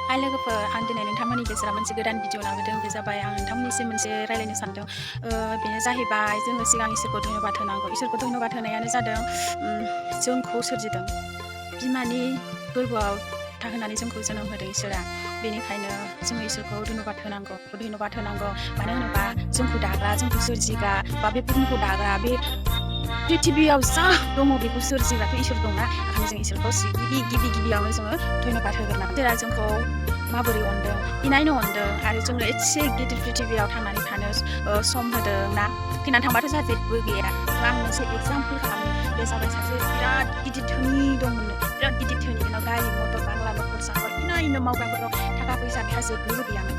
हाय लोगोफोर आं दिनै नोंथांमोननि गेजेराव मोनसे गोदान भिडिअ लाबोदों बे जाबाय आं नोंथांमोननिसिम मोनसे रायलायनो सानदों बेनो जाहैबाय जोङो सिगां इसोरखौ धन्यबाद होनांगौ इसोरखौ धन्यबाद होनायानो जादों जोंखौ सोरजिदों बिमानि गोरबोआव थाहोनानै जोंखौ जोनोम होदों इसोरा बेनिखायनो जोङो इसोरखौ धन्यबाद होनांगौ मानो होनोबा जोंखौ दाग्रा जोंखौ सोरजिग्रा बा बे बुहुमखौ दाग्रा बे पृथिबियाव जा दङ बेखौ सोरजिग्राथ' इसोर दंना ओंखायनो जों इसोरखौ गिबियावनो जोङो धन्यबाद होग्रोनांगौ जेरा जोंखौ माबोरै अनदों इनायनो अनदों आरो जोंनो एसे गिदिर पृथिबियाव थांनानै थानो सम होदों ना थैनानै थांबाथ' जोंहा जेबो गैया आं मोनसे एग्जाम्पल खालामनि बे जाबाय सासे बिराद गिदिर धोनि दंमोननो बिराद गिदिर धोनि बेनाव गारि मटर बांला न'खर साखर इनायनो मावग्राफोराव थाखा फैसा बेहा जोबनोबो गैयामोन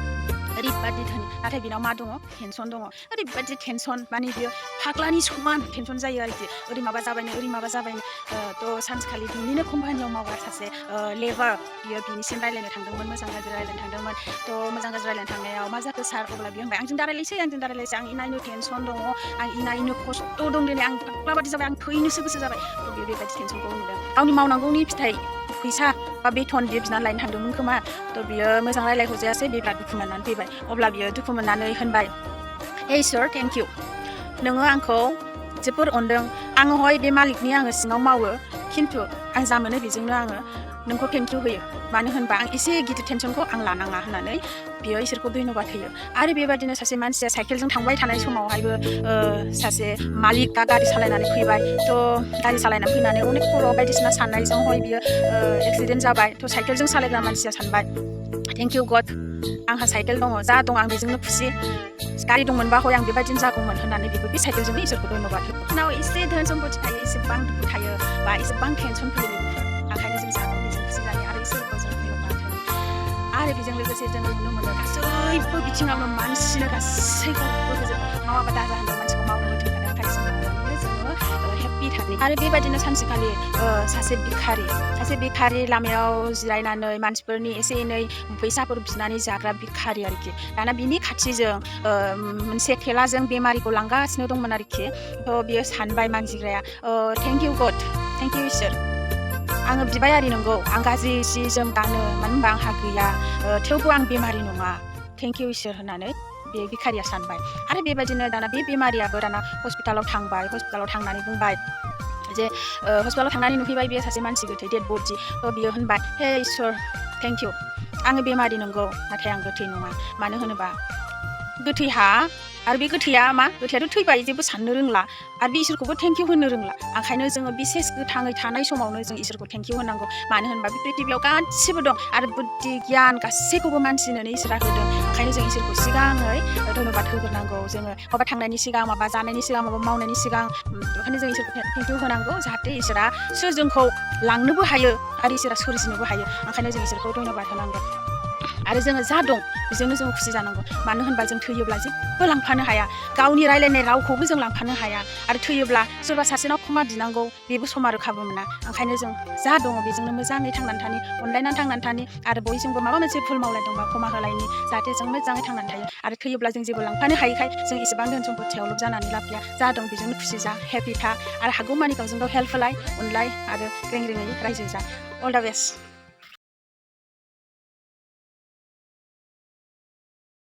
ओरैबादि धोनि नाथाय बेनाव मा दङ टेनसन दङ ओरैबादि टेनसन माने बियो फाग्लानि समान टेनसन जायो आरोखि ओरै माबा जाबायनो थ' सानसेखालि बिनिनो कम्पानियाव मावग्रा सासे लेबार बियो बिनिसिम रायलायनो थांदोंमोन मोजां गाज्रि रायलायनो थांदोंमोन थ' मोजां गाज्रि रायलायनो थांनायाव मा जाखो सार अब्ला बियो होनबाय आंजों दारायलायसै आं इनायनो टेनसन दङ आं इनायनो खस्थ' दं दिनै आं फाग्लाबादि जाबाय आं थैनोसो गोसो जाबाय थ' बियो बेबायदि टेनसनखौ नुदों गावनि मावनांगौनि फिथाइ फैसा बा बेथन बियो बिनानै लायनो थांदोंमोन खोमा थ' बियो मोजां रायलायहरजायासै बे बिराद दुखु मोननानै फैबाय अब्ला बियो दुखु मोननानै होनबाय हे सार थेंक इउ नोङो आंखौ जोबोर अनदों आङो हय बे मालिकनि आङो सिङाव मावो खिन्थु आं जा मोनो बेजोंनो आङो नोंखौ थेंक इउ होयो मानो होनबा आं एसे गिदिर टेनसनखौ आं लानाङा होननानै बियो इसोरखौ धन्यबाद होयो आरो बेबायदिनो सासे मानसिया साइकेलजों थांबाय थानाय समावहायबो सासे मालिकआ गारि सालायनानै फैबाय थ' गारि सालायनानै फैनानै अनेक खर'आव बायदिसिना साननायजों हय बियो एक्सिडेन्ट जाबाय थ' साइकेलजों सालायग्रा मानसिया सानबाय थेंक इउ गड आंहा साइकेल दङ जा दं आं बेजोंनो खुसि गारि दंमोनबा हय आं बेबायदिनो जागौमोन होननानै बेबो बे साइकेलजोंनो इसोरखौ धन्यबाद होयो उनाव एसे धोन सम्पति थायो एसेबां दुखु थायो बा एसेबां टेनसन फैयो ओंखायनो जों जागौ बेजों खुसि जायो आरो इसोरखौ जों धन्यबाद होयो आरो बेजों लोगोसे जोङो नुनो मोनो गासैबो बिथिङावनो मानसिनो गासैखौबो होजोबो मावाबा दाजा होनदों मानसिखौ मावनो होथोखादों ओंखायनो जोङो हेप्पि थायो आरो बेबायदिनो सानसेखालि सासे भिखारि लामायाव जिरायनानै मानसिफोरनि एसे एनै फैसाफोर बिनानै जाग्रा भिखारि आरोखि दाना बिनि खाथिजों मोनसे थेलाजों बेमारिखौ लांगासिनो दंमोन आरोखि थ' बियो सानबाय मानजिग्राया थेंक इउ गड थेंक इउ इसोर आङो बिबाय आरि नंगौ आं गाज्रि सि जोम गानो मानो होनबा आंहा गैया थेवबो आं बेमारि नङा थेंक इउ इसोर होननानै बे भिखारिया सानबाय आरो बेबायदिनो दाना बे बेमारियाबो दाना हस्पिटालाव थांनानै बुंबाय जे हस्पिटालाव थांनानै नुहैबाय बेयो सासे मानसि गोथै डेड बडि थ' बियो होनबाय हे इसोर थेंक इउ आङो बेमारि नंगौ नाथाय आं गोथै नङा मानो होनोबा गोथैहा आरो बे गोथैयाथ' थैबाय जेबो साननो रोंला आरो बे इसोरखौबो थेंक इउ होनो रोंला ओंखायनो जोङो बिसेस गोथाङै थानाय समावनो जों इसोरखौ थेंक इउ होनांगौ मानो होनबा बे पृथिबियाव गासिबो दं आरो बुद्धि गियान गासैखौबो मानसिनो इसोरा होदों ओंखायनो जों इसोरखौ सिगाङै धन्यबाद होग्रोनांगौ जोङो माबा थांनायनि सिगां माबा जानायनि सिगां माबा मावनायनि सिगां ओंखायनो जों इसोरखौ थेंक इउ होनांगौ जाहाथे इसोरा जोंखौ लांनोबो हायो आरो इसोरा सोरजिनोबो हायो ओंखायनो जों इसोरखौ धन्यबाद होनांगौ आरो जोङो जा दं बेजोंनो जों खुसि जानांगौ मानो होनबा जों थैयोब्ला जेबो लांफानो हाया गावनि रायलायनाय रावखौबो जों लांफानो हाया आरो थैयोब्ला सोरबा सासेनाव क्षमा बिनांगौ बेबो समा रोखाबो मोना ओंखायनो जों जा दङ बेजोंनो मोजाङै थांनानै थानि अनलायनानै थांनानै थानि आरो बयजोंबो माबा मोनसे भुल मावलायदोंबा क्षमा होलायनि जाहाथे जों मोजाङै थांनानै थायो आरो थैयोब्ला जों जेबो लांफानो हायैखाय जों इसेबां धोन सम्पथियाव लब जानानै लाब गैया जा दं बेजोंनो खुसि जा हेपि था आरो हागौमानि गावजों गाव हेल्प होलाय अनलाय आरो ग्रें ग्रेङै रायजो जा अल दा बेस्ट